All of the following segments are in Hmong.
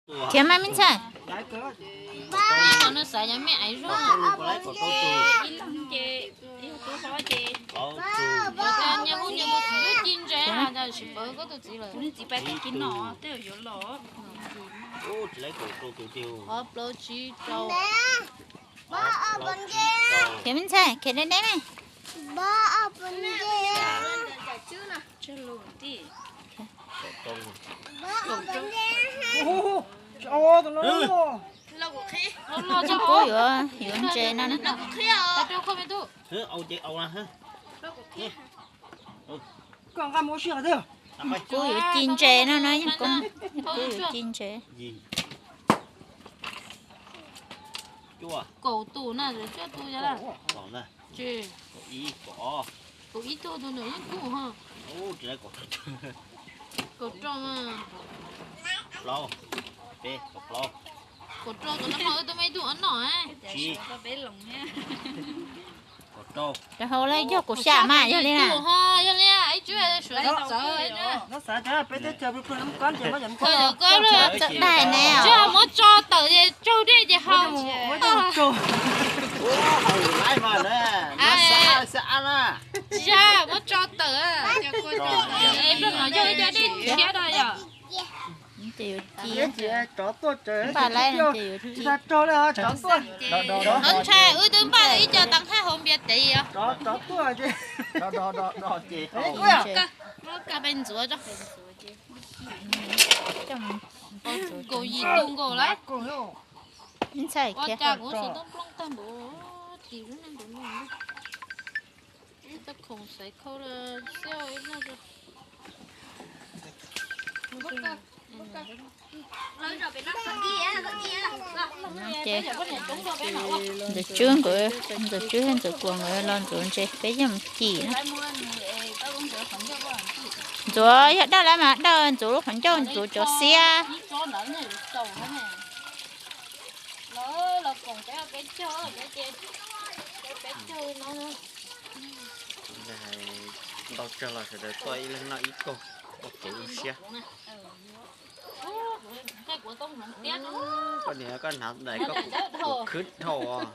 Khiav mas me ntxhais. Nws xav yog me aiv zoo. Ib leeg ces yog tus hlob ces, nyias kuj nyias tus txiv lub ci ntse, tab sis pom koj tus txiv lawm. Kuv txiv pais tag kis no tej yuav los. Ob plaub tsib rau. Khiav me ntxhais, khiav deb deb me. Kub yuav, yuav ntses no na. Kub yuav ci ntses no no, kub yuav ci ntses. Kaum tus na, cuaj tus yog. Kaum ib tug tus ntawm yeej kub ha. Kaum rau, kaum rau tus no ho wb twb muaj ib tug ob noj. Rau hauv lawm yog kaum xya mas yog li na. Yog li ib tsum suav txawv. Txawv daig ne. Tsis muab tso tawm ces tsaug dej ces ho. Tsis yog muab tso tawm. Yog ib co dej tshiab rau yom. Npaj lawm ces yuav ci. Ntshai wb twb npaj ib co tau thaj hauv npias tes os. Muab kab peb ntxuav tso. Nkaus yim tus nkaus lawm. Ua cas kuv xov tooj plooj tag npaum, ris lub neej nkaus no. Tau khoom xaiv khau xiab ib no. Ces Ntxawm Tswb nkawd, Ntxawm Tswb thiab Ntxawm Kuam nkawd los ntxuav ntses peb yeej mus cim na. Ntxuav yog dawj lawm mas dawj, ntxuav lub qhov ncauj, ntxuav cov xiab. Ntau tsawg los sawv daws tuaj ib leeg noj ib kaug, ua kev zoo siab. Koj niam, koj hnav daim koj khwb dhau os.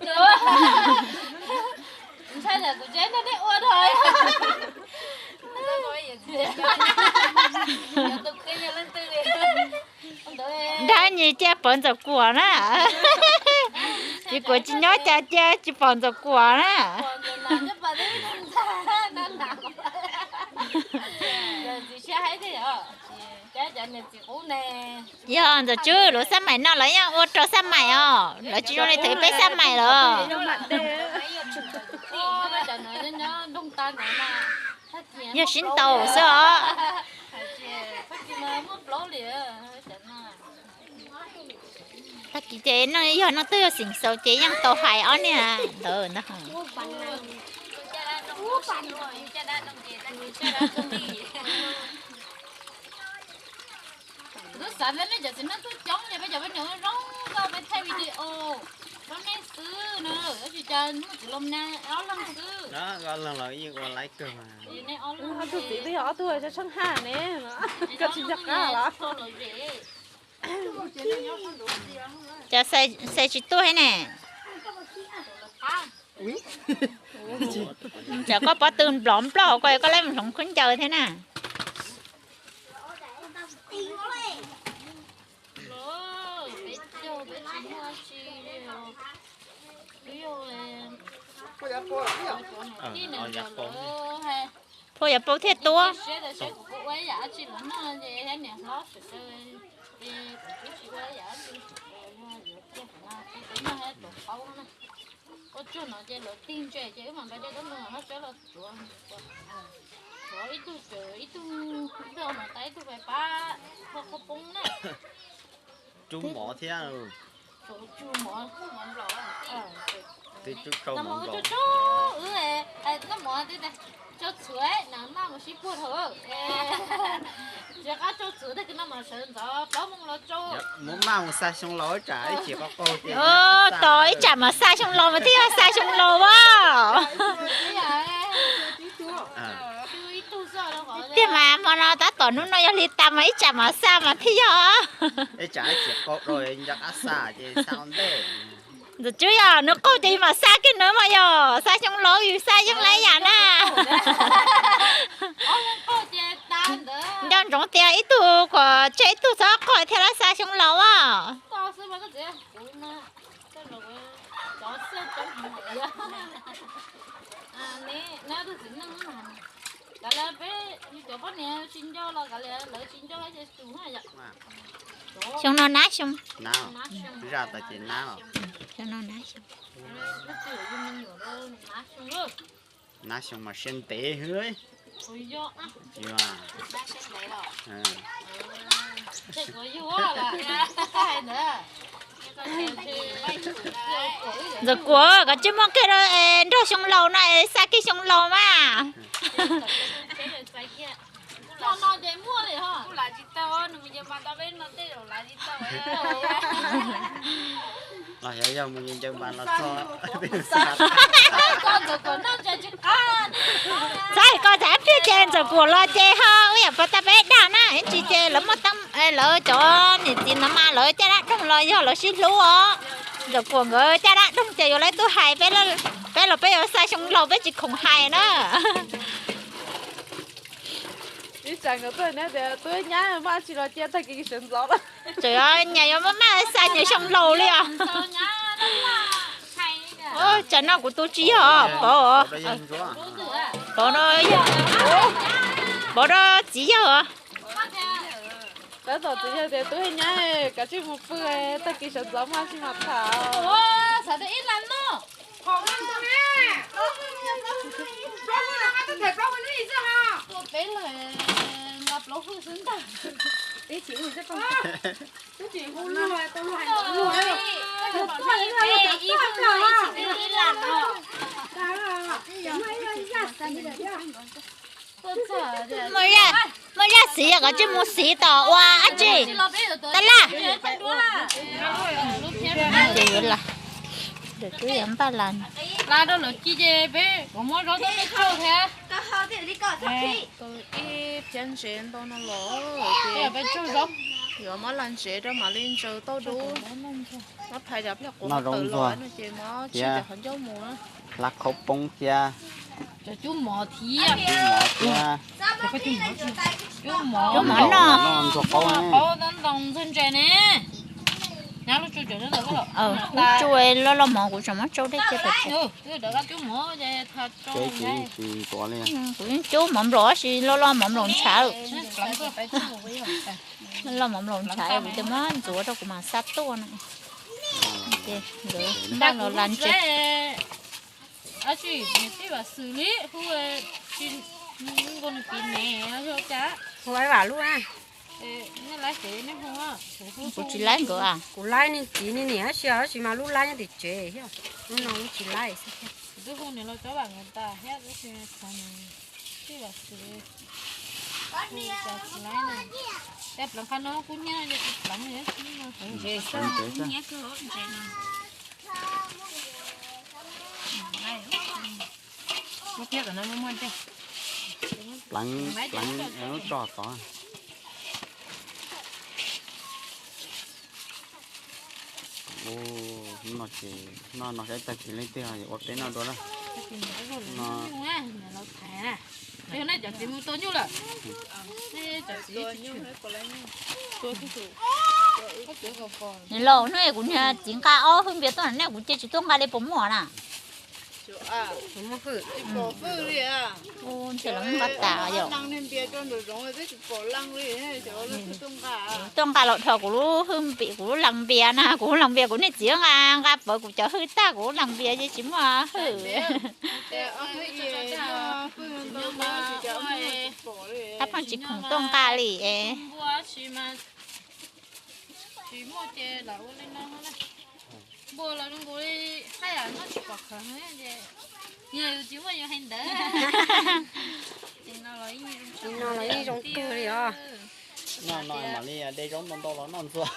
Dab nyis cia pov Ntxawm Kuam na. Ces Kuam tsis nyob cas cia tsis pom Ntxawm Kuam na. Yog Ntxawm Tswb lawv xab maim no lawv yeej ua rau xab maim os, lawv tsis zoo li thaum peb xab maim lawm. Yog sib ntaus xwb os. Tag kis ces yog noj twg yog xeem xaus ces yeej tau hais ob niag ntawd ntag. Kuv twb xav tias nej cov txiv neej tuaj coob ces peb cov poj niam zoo nkauj peb thaij video rau nej xwb na, tab sis cas muaj txiv los na ob leeg xwb. Ob leeg los yeej ua laib kawg mas. Ob tug txiv twb yog ob tug tshaj haj ne, koj tsis nco qab los. Cas Xais tsis tuaj thiab ne? Tsam koj pob tw nplov nploj ko koj laj mus hloov khaub ncaws thiab na. Phauj Yav Paus thiaj tuaj. Ua tsuag no ces lawv tig ntses ces wb mam nqa coj tub mus hab sab los tsuav. Tsuav ib tug tseem ib tug, ib tug mas tas ib tug pais pab hau qhov poob na. Rub mov thiab. Rub mov, rub mov nplaum. Twb rub rau mov nplaum. Rub rau wb, noj mov twb tau txhuav na, noj mus sib puag dhau. Tsis qab rau txhuav tag kis noj mov sawv ntxov plaub moos los rau. Muab maj mus xa xyoo laus tsam ib chim qau qaug ces. Tos ib tsam mas xa xyoo laus mas thiaj xa xyoo laus as. Ib tug xwb. Tiag mas hmo no tab tom hnub no yog hli tas mas ib tsam mam xa mas thiaj yog. Ntxawm Tswb yog nws qaug ces yus mam xa kiag nws mas yog xa xyoo laus yus xa yeej lawm yam na. Nco ntsoov tias ib tug kom tseg ib tug txhob qaug thiaj li xa xyoo laus as. Xyoo no nab xyoo. Xyoo no nab xyoo. Nab xyoo mas siab ntev hwv. Ntxawm Kuam, koj tsis muaj kiag rau nrog xyoo laus no es xa kiag xyoo laus mas. Los yog yog mus ncaws npas los txog. Txawm koj txav pliag ces Ntxawm Kuam los ces ho ua yam pov tag peb dag na, tsis ces lawv muaj, lawv cov niam txiv no mas lawv caj dab doog los yog lawv sib hlub os. Ntxawm Kuam nkawd caj dab doog ces yuav lawv tuaj hais peb los peb yuav xa xyoo laus peb tsis khoom hais na. Ib tsam nkawd tuaj tias tub nyab maj tsis los cia tag kis sawv ntxov. Tseem nyias yuav maj maj xa nyias xyoo laus li os. Tsam no kuv tus tsis yog Pov, Pov, Pov, Pov txiv yawg os. Tab tom txiv yawg tias tub nyab kav tsij mus pw, tag kis sawv ntxov maj sib mas tham. Muaj zaj xiv yog koj tsis mus xiv tom ua dab tsi? Tab laj. Ces yuav la, ntawm twb yuav npaj las. Ib phiab ntsev ntau no los ces yuav muab las ntsev rau mam li ntsaws tauj dub. Muab phais cov pliag quav tawm los no ces muab tsis cov qhov ncauj mus na. Hlab khaub poob thiab. Cov cub mov thiab. Cub mov thiab. Cub mov no. Ntxuag qaub, qaub ntau ntau ntxuag ntses ne. Nyab lub tsuj cov, lub tsuj loj loj mov kuv tseem muab tsau dej cia tawm. Cub mov ntsuav li. Kuv yeej cub mov nplaum tab sis loj loj mov nplaum ntshav. Loj loj mov nplaum ntshav kuv ces muab ntxuav rau kuv mam xa tuaj no. Ces nkawd npaj los las ntses. Hu Vam lub, kuv tsis laib nkawd a. Kuv laib niag txiv niag niam tab sis, tab sis mas lub laib nyob tim tsev thiab. Lub no kuv tsis laib xwb thiab. Pleev, pleev lub tso tod. Hnub no ces noj no saib tag kis leej twg ua peb noj dua na. Nws laus, hnub kuv niag txiv nqa ob hwj npias tuaj na, kuv cia tsis tuaj nqa li puas muaj na. Ntshe los nqa tas yom. Tuaj nqa los dhos kuv lub hwj npias, kuv lub las npias na, kuv lub las npias kuv niag txiv nqa, nqa pov kuv cov hwj tag kuv lub las npias ces tsis muaj hwj. Tab pheej tsis khoom tuaj nqa li es. Tsis muaj ces lam ua li no na. Npua los zoo nkaus li haj yam noj tsis pom khawv ces, yog yus tsis muaj yus hais ntawd. Ces no los yeej zoo kawg li os. Noj no mam li de zaub ntau ntau los noj ntxuag.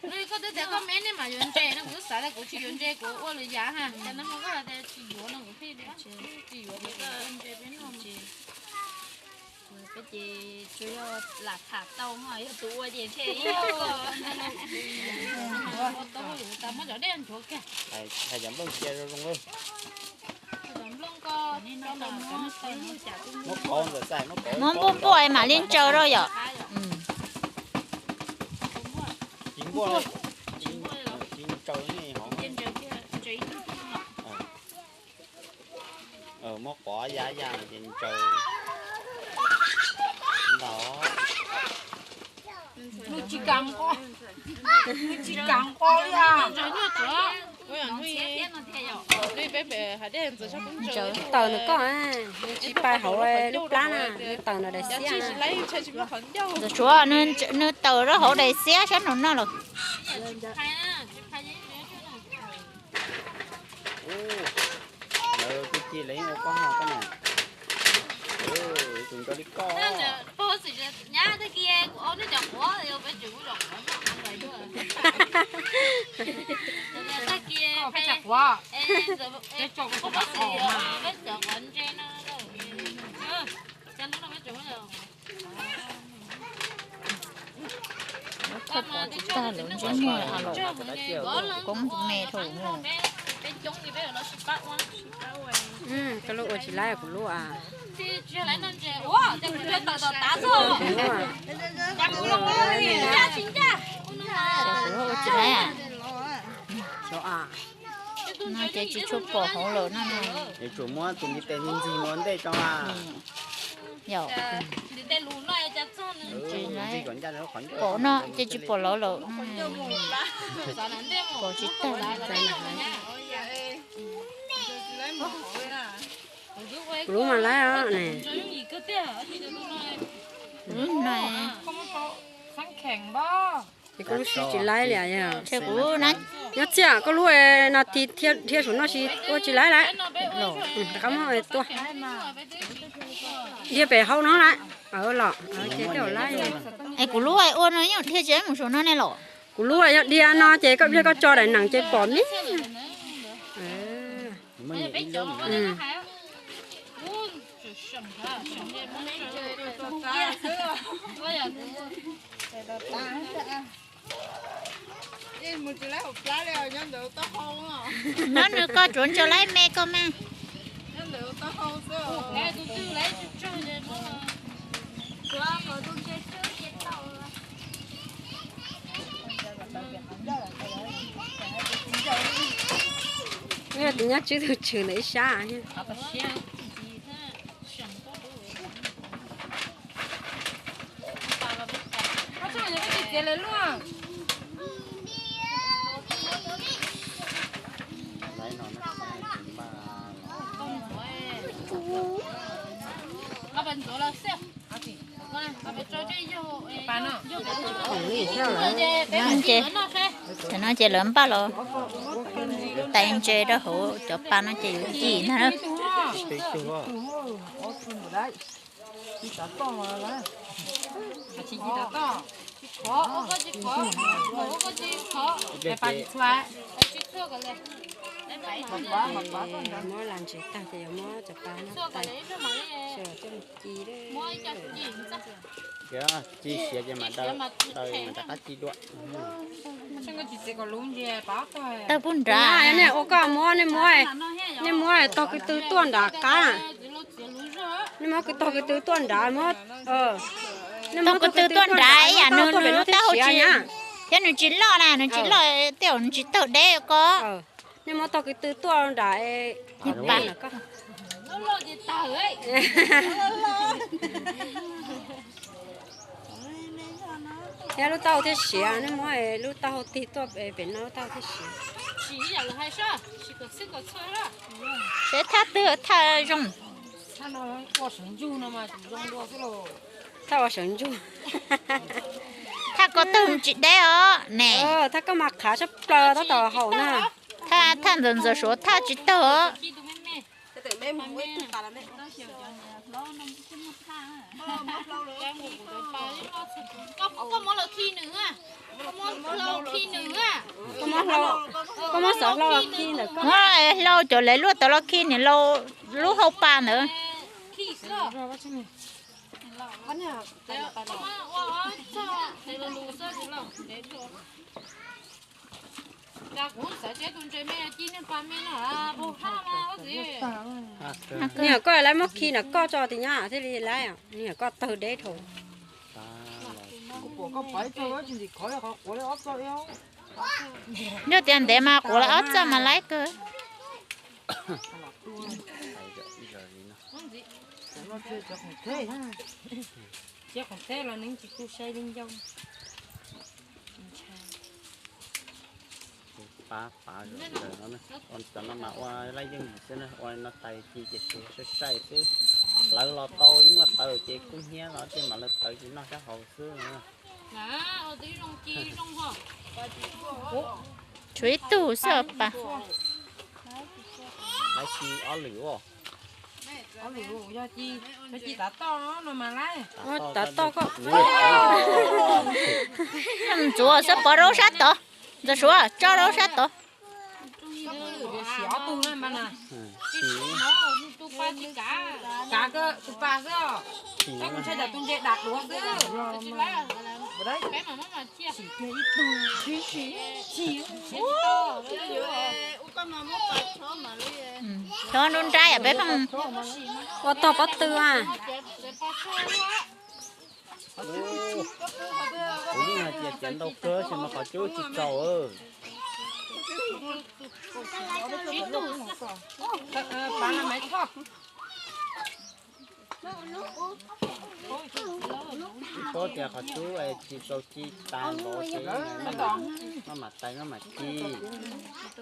Koj twb tias koj me ne mas yuav ntses no kuv xav tias kuv tsis yuav ntses kuv ua lwm yam ha, cas no koj hais tias tsis yuav no kuv thiaj tsis yuav, ntses peb noj ces. Ces tsuas yog lam tham tau, yog tus ua ces ntshe ib tau muab cov dej nchuav kiag. Hais cov nplooj cia zoo zoo lawm. Muab qauv ntawm xais, muab qauv. Muab npuaj npuaj es mam li ntsaws rau yom. Tsis npuaj, tsis ntsaws ne hov. Muab qauv ya ya ces ntsaws ntawd. Nws tsis kam nqo, nws tsis kam nqo li. Ntsaws taws nws koj, nws tsis pais hauv lub plab na, nws taws nws daim xiab na. Ntxawm Suav nws taws rau hauv daim xiab sab nraum no lawm. Lawv twb ci lawv yeej ua koj hov koj na. Tus nco li koj. Nyab tag kis kuv ua nej cov quav, peb tseem muab cov quav noj tag kis. Peb cov quav, peb cov quav ntse no. Cas hnub no peb tseem muab cov Lawv thawj pov tsis tag lawv ntsej muag a los koob me dhau mus. Koj lub ua tsis laib kuv lub a. Kuv lub ua tsis laib. No ces tsis tshua pom hauv lawm no. Es tsuas muab tus ntiv tes ntxig mus ua ntej tso a. Yog pom no ces tsis pom lawv lawm. Pom tsis tag. Kuv lub mas laib os ne. Kuv lub no ces kuv lub tsis laib li. Nyob txiaj koj lub no tis dhia saum no tsis ua tsis laib lawm. Rov qab muab tua dhia pem hauv no lawm. Los ces tej laib. Es kuv lub ua no yeej dhia tsis mus saum no ne los? Kuv lub yog dhia no ces koj dhia koj tso daim nees ces pom me. No nws koj tsuav ntsaws laib me koj mas. Tus nyab tswb tug tswm ntawm ib sab. Tam no ces lawv npaj los tais ntses rau hauv cov pas no ces yuav yim ntag na. Muab las ntses tag ces yuav muab cov pas no tais coj mus ci. Ci siav ces mam daws, mam rov qab ci dua. Tawg pug nrad. Nej ua koj muab, nej muab, nej muab tog kwv tw tuaj nrad qab. Nej muab tog kwv tw tuaj nrad muab. Tog kwv tw tuaj nrad ib yam nws, nws lub taub hau tsis, thiab nws tsis loj na, nws tsis loj, tej zaum nws tsis tawg deb ko. Nej muab tog kwv tw tuaj nrad. Thiab lub taub hau thiab siav, nej muab lub taub hau tig tuaj pem no lub taub hau thiab siav. Seb thaj twg thaj zoo. Thaj ua sawv ntsug. Thaj ko tawg tsis deb os ne. Thaj koj mas qhav sab plaws tab tom haum na. Thaj ntxawm ntxawm suav thaj tsis tawg os. Koj muab xov hlau los khi ntawm koj. Hlau cov lawv luaj tau los khi nws lub hau pa ntawd. Niam koj lawv muab khi na koj tso ti nyab thiaj li lawv, niam koj tawg deb dhau. Yog tias ntev mas quav lawv ob txaj mas laib kawg. Pab pab cov no mas ua laij yeej yim xwb na, ua no tais ci ces suav sai sai xwb. Hlawv los tau ib muaj taws ces kub hnyiab los tej mam lawv tawv ces noj sab hauv xwb. Tshuav ib tug xwb pas. Lawv ci ob lwm. Tav toj koj. Tsuav xwb pov rau sab tod. Ntxawm Suav tso rau sab tod. Tov nruab nrab yom peb pheej ua tog pob tw a. Kuv yeej hais tias cov ntau kawg ces mas qhov cub tsis txaus. Paub tias qhov cub tsis txaus ci tas npaum ces maj mam tais maj mam ci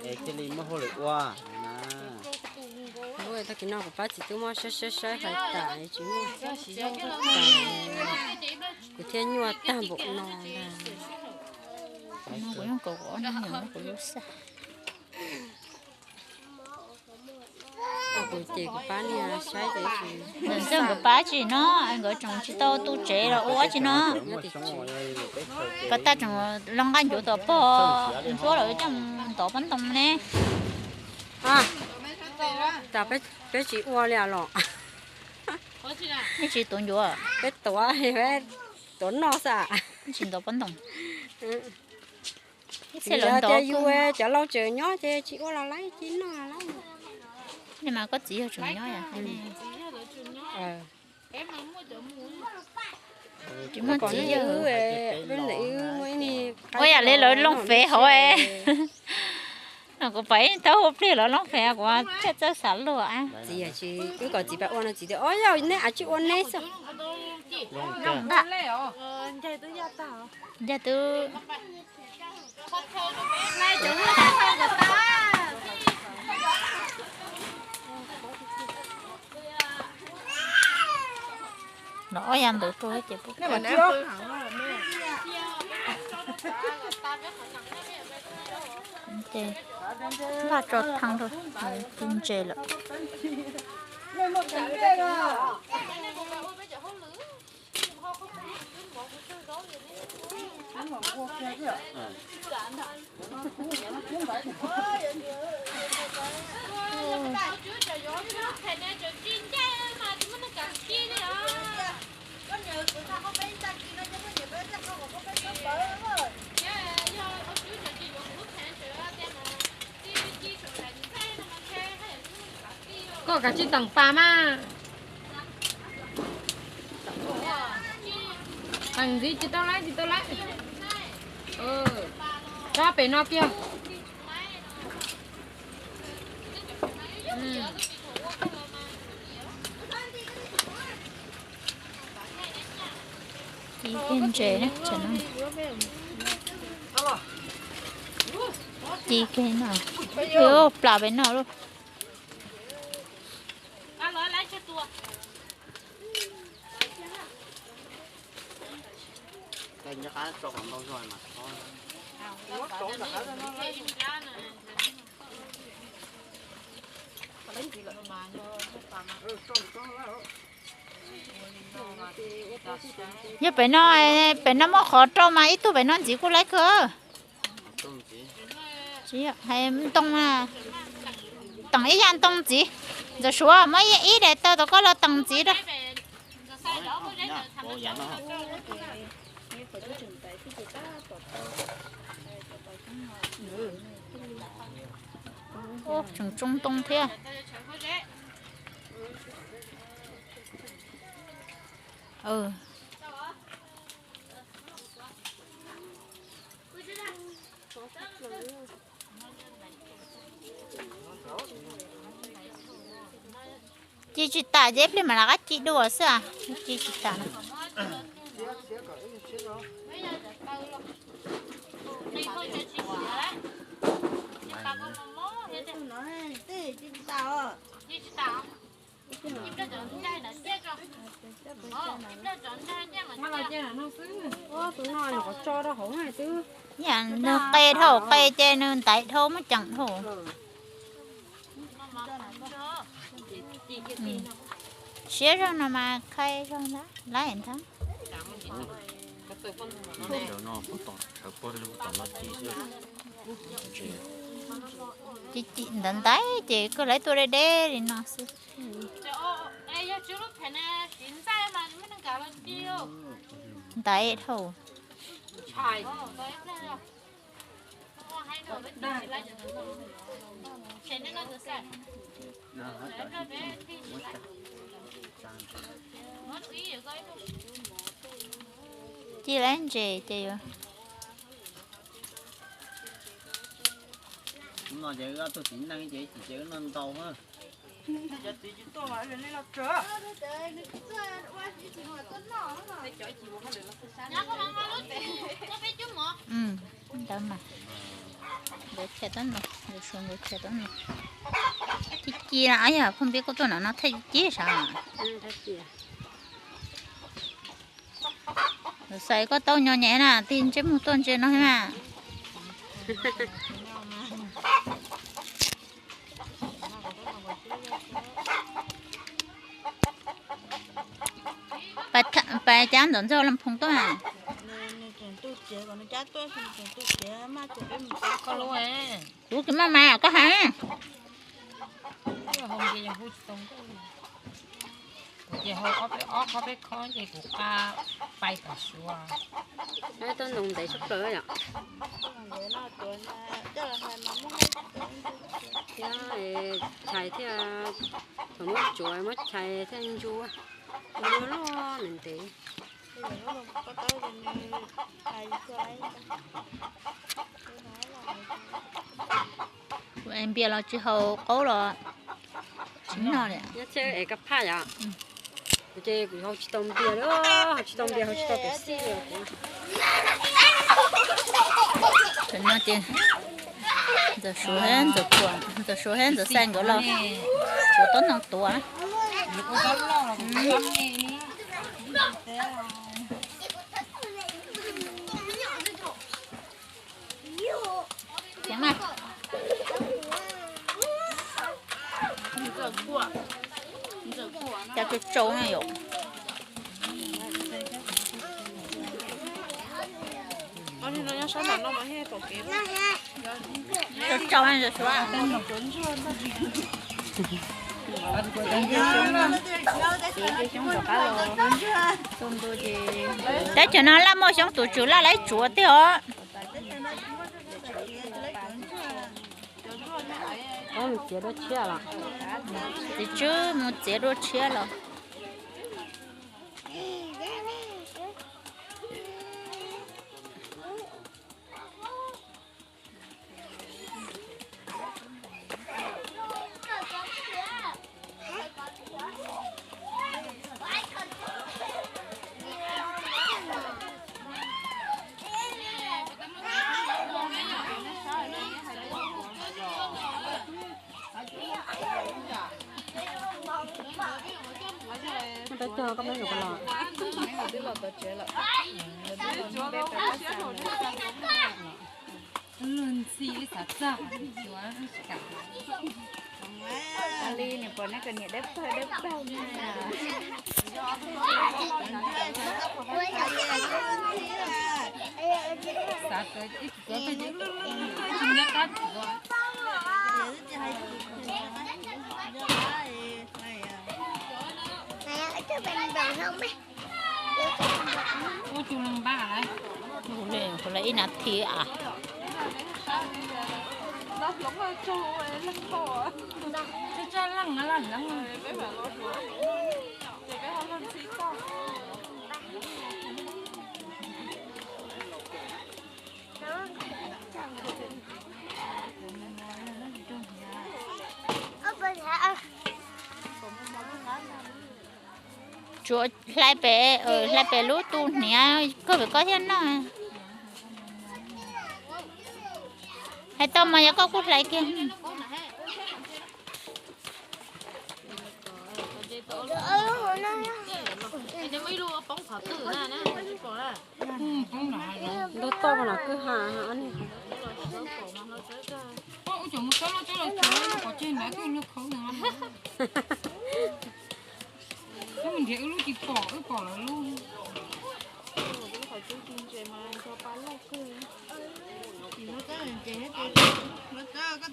es thiaj li muaj hauj lwm ua na. Tag kis no kuv pab txiv twb muab saib saib saib hais tas tsis muaj. Kuv thiaj nyuaj tag npaum no ntag. Kuv yeej kom kuv ob niag nyuam kuv lub xaj. Kuv ces kuv pab niag saib ces tsis. Ntxawm Ntxawg nkawd pab tsis no, nkawd tseem tsis tau tu tsev los ua tsis no. Koj tag tseem los nqa ncuav tom pog ntsuab lawm coj mus ntov pob ntoo ne. Peb tsis ua li los? Nej tsis tuav ncuav? Peb tuav, peb tuav noj xwb. Tsis ntov pob ntoo. Ib txhia lawv ntov tias yus cov laus tseem nyob ces tsis ua los laib, tsis noj los laib. Nej mas koj txiv yog tseem nyob yom? Tsis muaj txiv yog. Ua yam li lawv looj fev hauv. No kuv pom ib thaub hu pliag lawv looj fev kuv thiaj txawj xav luag. Txiv, wb kom txiv pab ua no txiv tias, o yog neb a tsis ua neb xwb. Ncaig twb Los ob yav ntawd rau ces laj tso thaj rau, tsis ntses lawm. Koj kav tsij teem pas mas. Teem ntxiv tsis tau lawm, tsis tau lawm. Tso pem no kiag. Ci kiag ntses na, ci kiag no, plam pem no lauj. Yog pem no, pem no muaj qhov rau mas ib tug pem no ntxiv kuj laib kawg. Tsis yog, hais ntoo, teem ib yav ntoo ntxiv. Ntxawm Suav muab ib daim taw tom koj los teem ntxiv rau. Ub, tseem tsoo ntoo thiab. Ci tsis tas ces ib pliag mam rov qab ci dua xwb, ci tsis tas. Yam nws qe dhau, qe ces nws ntaiv dhau, muab ceem dhau. Siab zog no mas khai zog lawm ntag. Ci ci ntaiv ntaiv ces koj lawv tuaj deb deb li no xwb. Ntaiv dhau. Ci lawv ntses ces yuav. Tus no ces wb ob tug txiv neej ces wb tsis ces wb noj ntau na. Ntawd mas, ntawd chaw tab no, ntawd suav ntawd chaw tab no. Ci ci na, yog phooj ywg kuj tuaj nram no thaij ci ci sav. Xais koj tau nyo nyem na, tig ntsej muag tuaj ntsia no na. Pais cab ntxawm ntxawg Lam Phoom tuaj. Kuv kis maj mas koj hais. Kuv ces hau ob peb, ob khob peb khob ces kuv qab pais tom Suav. Tuaj noo ntev tshaj plaws yom. Thiab chais thiaj, thaum muab tsuav muab chais thiaj ntsuab, ntsuab luaj ntev ntev. Kuv es npias los tsis haus qaub los tsis noj li. Nyob tsheb es kab phaj yom. Kuv ces kuv haus tsis tau npias li, haus tsis tau npias, haus tsis tau pem xij li kuv. Thaum no ces Ntxawm Suav, Ntxawm Suav thiab Ntxawm Xais nkawd los tsuav tob ntoo tuav. Cas tsau tsau na yom. Tsau tsau na Suav. Teb chaws no laj muaj xyoob tus tswv laj laib tsuav tiag os. Txiv tswb mus txiav dua tshiab los. Peb cog koj peb los. Luag ntxhi li xav txog. Li nws pom nej kom niam dawb paug dawb paug na. Xav txog ib txog peb nyob qab tsuav. Ua ib nas this a. Tsuav hlais pem, hlais pem lub tus hniav kawg pem koj thiaj noj. Hais tau mas yog koj kuj hlais kiag. Lub toj no kwj ha. Nrhiav wb lub tsis pom, wb pom lawv lub. Koj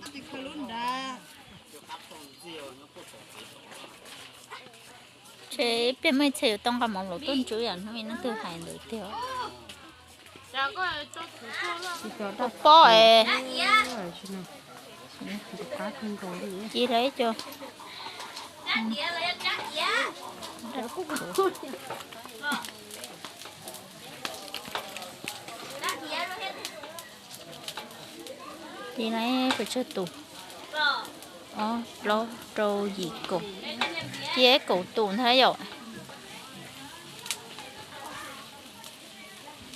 tus tsis khaws lub nrad. Ces ib pliag muaj ib txhia yuav tau nqa mov los tuaj ntsuv yam hnub ib hnub twg hais ntawd tiag. Pob pob es. Ci lawm ib co. Ci lawm pes tsawg tus? Ob plaub rau yim kaum. Ci kaum tus ntag yom.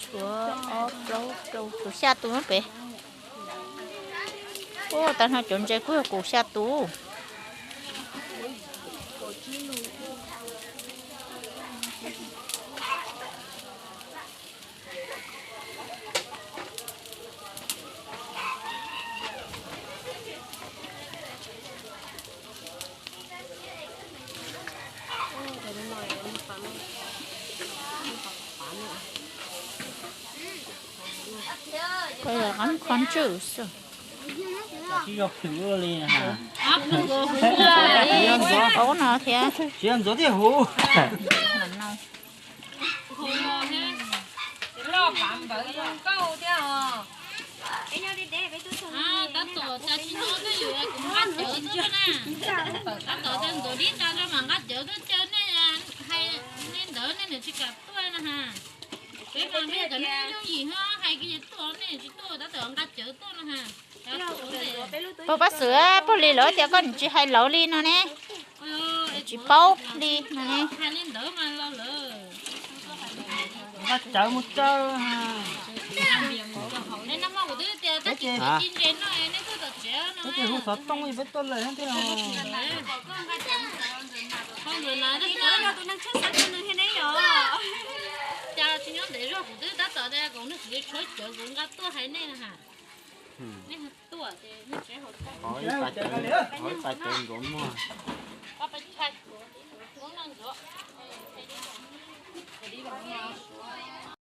Tshuav ob plaub rau tshuav xya tus pem. Ua tag no cov ntses kuj yog kaum xya tus. Koj yog qab qhov ntswj xwb. Tsis yog phwm li. Ub no thiab. Tsis yog ntxuav thiab huv. Tab tom cas tsis nyob twb yus kuv nqa cawv tuaj na. Tab tom cas ntxuav dib nqa rau mam nqa cawv tuaj caw nej, hais li ntawd nej nws tsis kam tuaj na ha. Peb mas peb cov nej yooj yim ho hais kiag tuaj nej tsis tuaj, tab tom nqa cawv tuaj no ha. Pog Paj Xwm, pog li lawv tias koj tsis hais lawv li no ne. Tsis paub li no ne. Nqa cawv mus caw. Peb ces hu xov tooj peb tuaj lawm thiab. Cas tsis nyob ntev zog kuv twb tab tom tias kuv nws tsis tshuav cawv kuv nqa tuaj hais nej na ha. Qhov ib pas cawv ntxuav muag.